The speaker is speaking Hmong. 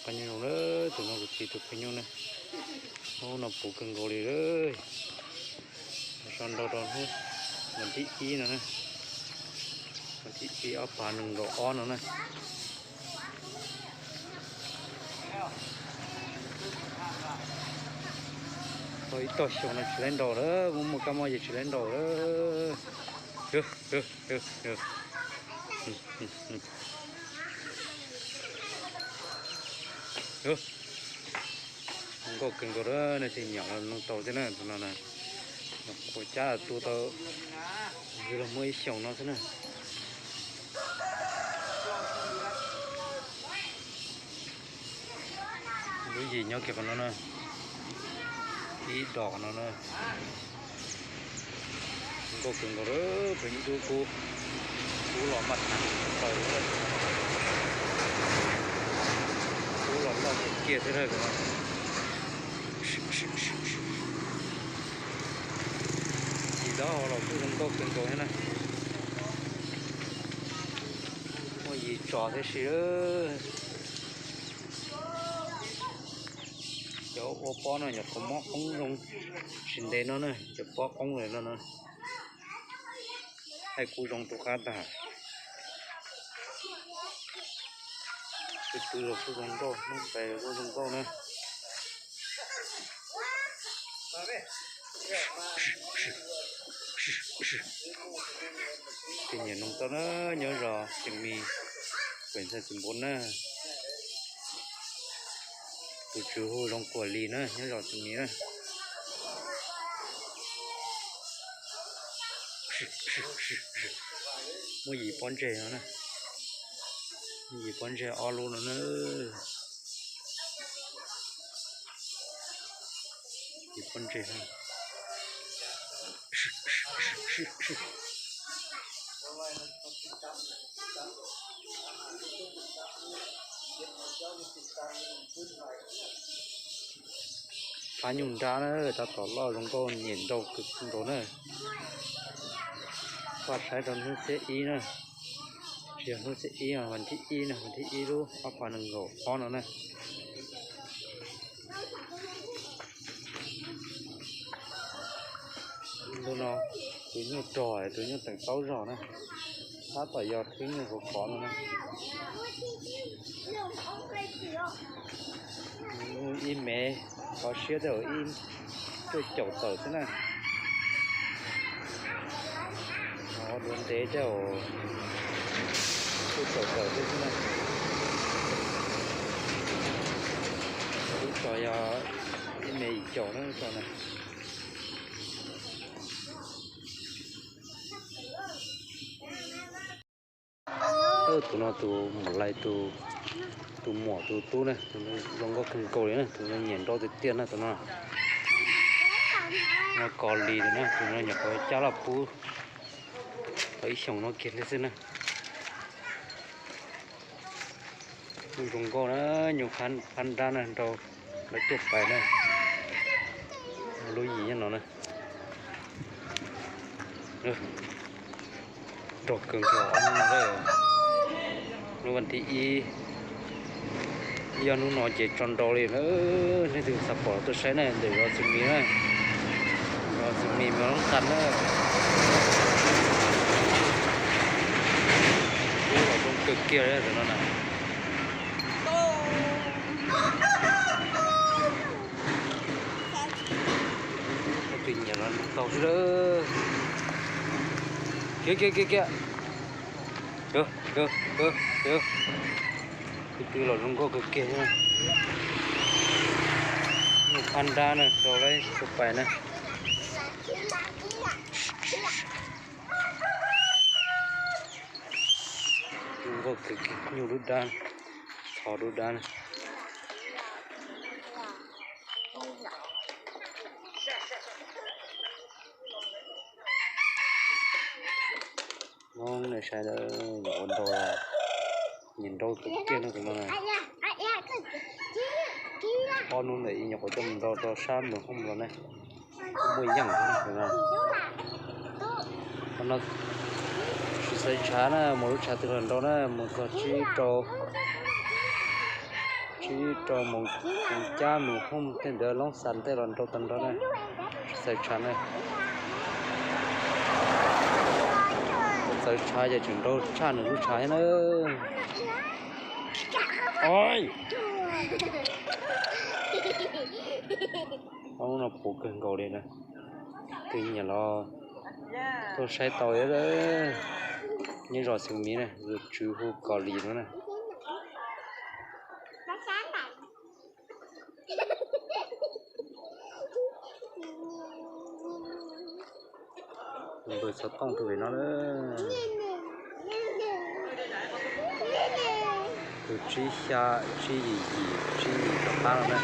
Nyob zoo na, tus no kuv txiv tus phooj ywg na, hnub no puv kawg nkaus li. So nrau rau hnub vas thib ib no na, vas thib ib ob phav nees nkaum ob no na. Tau ib tog xyoo no tsis laib nrau lawm, muaj muaj kab mob ces tsis laib nrau lawm. Zoo nkauj kawg nkaus, nej tig nyiam los noog tau thiab na. Tus no na, nyuam qhuav cab tu tau, yug los muaj ib xyoos no xwb na. Lub yim nyob kiag qhov no na, ib dos qhov no na. Zoo nkauj kawg nkaus, pheej ib tug kub, kub los maj tag plaws, kub los loj kiag kiag thiab na. Yim tau los kuj zoo nkauj kawg nkaus thiab na. Muaj yim tso thiab si. Cov ua pob no nyuam qhuav mob qoob zoo tsis ntev no na, cov pob qoob lawm no na. Thaij kuj zoo rau qab tag. Tus twg los kuj zoo nkauj, hnub pais los kuj zoo nkauj na. Tig nyiam noog tau na, nyob zos Tseem Mis, pem ntxhais txiv npua na. Tus tswv hu Zoo Kuam Lis na, nyob zos Tseem Mis na. Muaj yim pob ntseg no na, muaj yim pob ntseg ob lub no na. Yim pob ntseg no. Phab nyuj nrab na, tab tom loj zoo nkauj, nyiam nrau kawg nkaus na. Koj saib rau hnub xiab ib na, tsis yog hnub xiab ib, vas thib ib na, vas thib ib lub ob phav nees nkaum ob no na. Ntu no tus nyuj rog, tus nyuj teem plaub zog na, tab tom yog thwb nyuj khov khov no na. Ib mev, qhov siab tej zaum ib cuaj caum tawm xwb na. Duav ntev tej zaum cuaj caum tawm thiab xwb na. Lub tso yog ib mev yim caum na lub tso na. Tus no tus muam lais, tus muam tus tub na, tus no zoo nkauj kawg nkaus li na, tus no nyiam nrau tiag tiag na tus no. No kos lis na, tus no nyuam qhuav cab los pub tau ib xyoos no kiag li xwb na. Kuj zoo nkauj na, nyuj phab nrab na, nrau lawv tuaj pais na. Lub yim nyob no na. Nrau kawg nkaus ob hnub no lawm. Hnub vas thib ib, yog hnub no ces tso nrau li na. Leej twg xav pom tuaj saib na, ntawm zos Txwm Mis na, zos Txwm Mis mas lub qas na. Kub los zoo kawg kiag li tus no na. Tus nyiam los tau xwb lawm. Kiag kiag kiag kiag. Tus twg los zoo nkauj kawg kiag. Nyuj phab nrab na, rau lawv tuaj pais na. Zoo nkauj kawg kiag, nyuj dub dab, txho dub dab na. Hmoob nej saib, nyuam qhuav nrau, nyiam nrau kawg kiag no tus no na. Ob hnub ntawm ib nyuam qhuav coj mus nrau rau sab Mws Hoob los ne, kuj muaj yeej no. Qhov no tsis xaiv tshav na, mus lub tshav twg los nrau na, mus txog tsib rau, Ib rau mus cab mus hooj tej ntawd loob xas tej los nrau tag nrho na. Txawv tshav na. Txawv tshav ces tseem nrau tshaj nws lub tshav thiab na. Oj, no puv kawg nkaus li na. Tus nyiam los tuaj saib tau. Nyob zos Xeev Mis na, tus tswv hu Kos Lis no na. Npawg xov tooj tuaj pem no na. Tus tsib xya, tsib yim yim, tsib yim rov qab no na.